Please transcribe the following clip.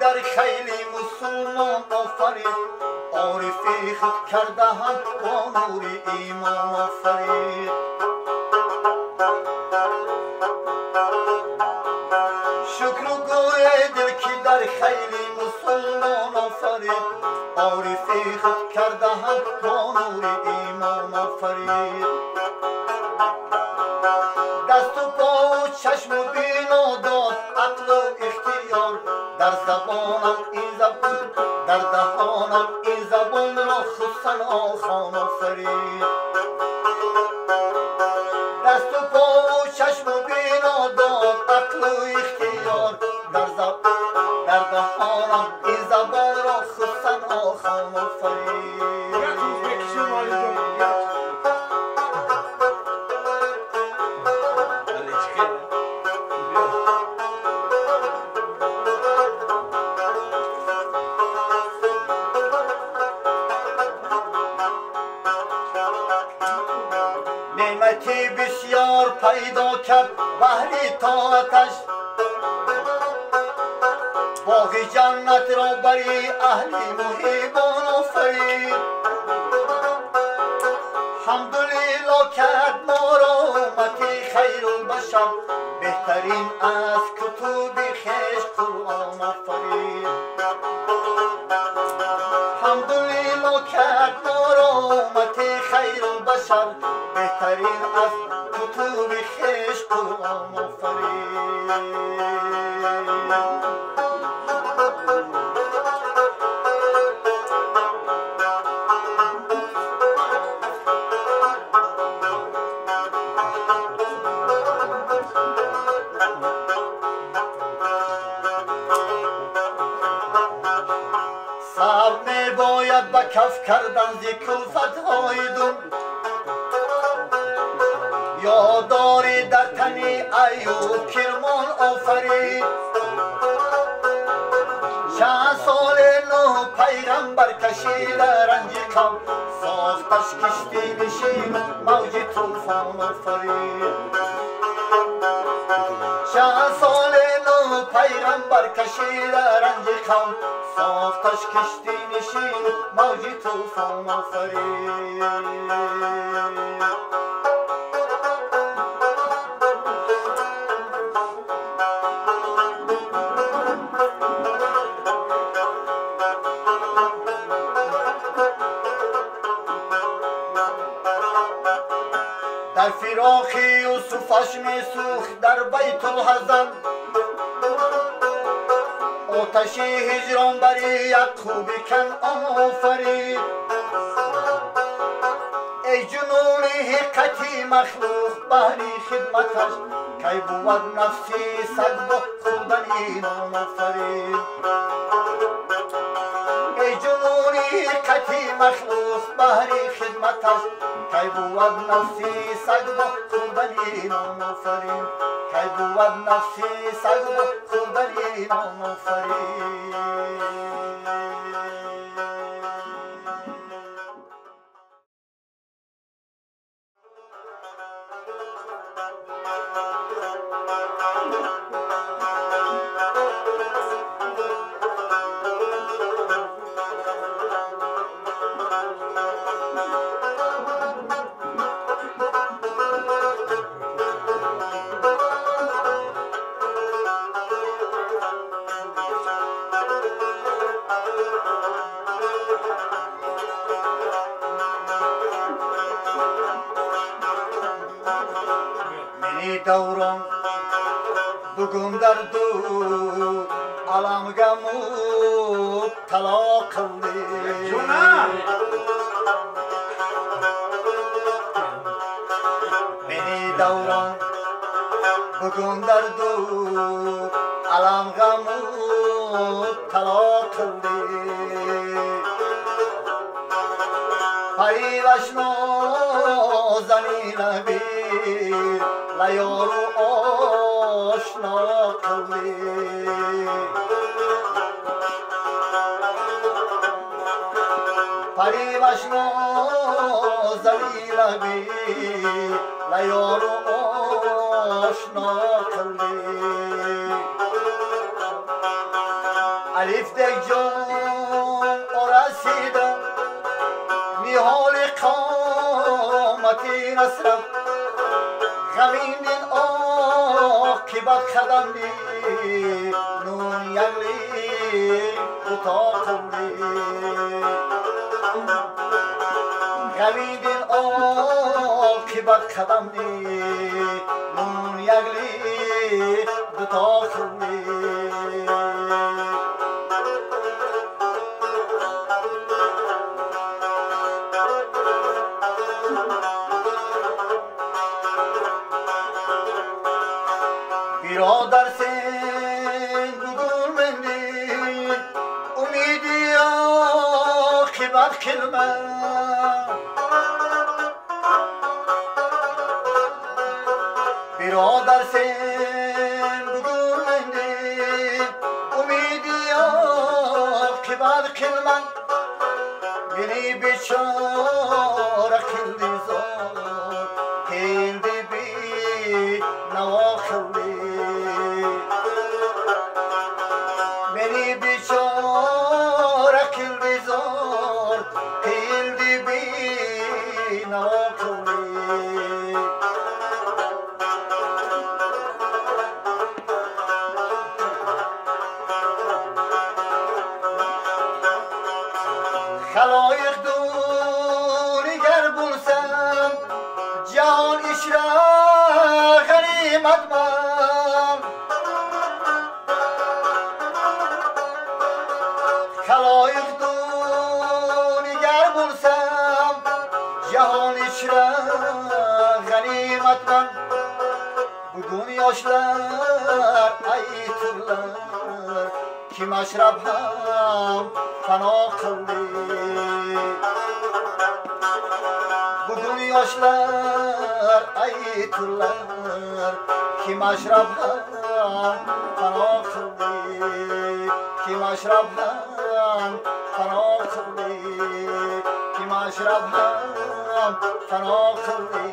дар хейли мусулмон офарид, орифи худ карда ҳам бо нури имон офарид. Шукру гӯе дил ки дар хейли мусулмон офарид, орифи худ карда ҳам бо нури имон офарид. Дасту по чашму бино дод ақлу ихтиёр, дар забонам ин забон, дар даҳонам ин забонро худ санохон офарид. Дасту по чашму бино дод ақлу ихтиёр, дар даҳонам ин забонро худ санохон офарид. Неъмати бисёр пайдо кард баҳри тоаташ, боғи ҷаннатро бари аҳли муҳибон офарид. Ҳамдулилло кард моро уммати хайрулбашар, беҳтарин аз кутуби хеш Қуръон офарид. Ҳамдулилло кард моро уммати хайрулбашар, беҳтарин аз кутуби хеш Қуръон офарид. Сабр мебояд ба каф кардан зи кулфатҳои дун, ёддори дар тани Айюб кирмон офарид. Чанд соли Нӯҳ пайғамбар кашида ранҷи қавм, сохташ кишти нишину мавҷи тӯфон офарид. Чанд соли Нӯҳ пайғамбар кашида ранҷи қавм, сохташ кишти нишину мавҷи тӯфон офарид. Дар фироқи Юсуфаш месӯхт дар Байтулҳазан, оташи ҳиҷрон бари Яъқуби Канъон офарид. Эй ҷунуни ҳиққати махлуқ баҳри хидматаш, кай бувад нафси саг бо хӯрдани нон офарид. Эй ҷунуни ҳиққати махлуқ баҳри хидматаш, кай бувад нафси саг бо хӯрдани нон офарид. Кай бувад нафси саг бо хӯрдани нон офарид. Meni davron bugun dardu alamga mubtalo qildi. Meni davron bugun dardu alamga mubtalo qildi. Parivash nozanina bir layoru oshno qildi. Parivash nozanina bir layoru oshno qildi. Alif O'zdek jon orasida niholi qomatin asrab g'amingdin oqibat qadamli nun yagli duto qildi g'amingdin oqibat qadamli nun yagli duto qildi. Birodar sen bugun meni umidi oqibat qilma. Birodar sen bugun meni umidi oqibat qilma. Meni bechora qildi zor, qildi binavo qildi. Meni bechora qildi zor, qildi binavo qildi. Xaloyiq dunigar bo'lsam, jahon ichra g'animatman. Xaloyiq dunigar bo'lsam, jahon ichra g'animatman. Bugun yoshlar aytirlar, kim ashrab ham fano qildi. Bugun yoshlar aytirlar, kim ashrab ham fano qildi. Kim ashrab ham fano qildi. Kim ashrab ham fano qildi.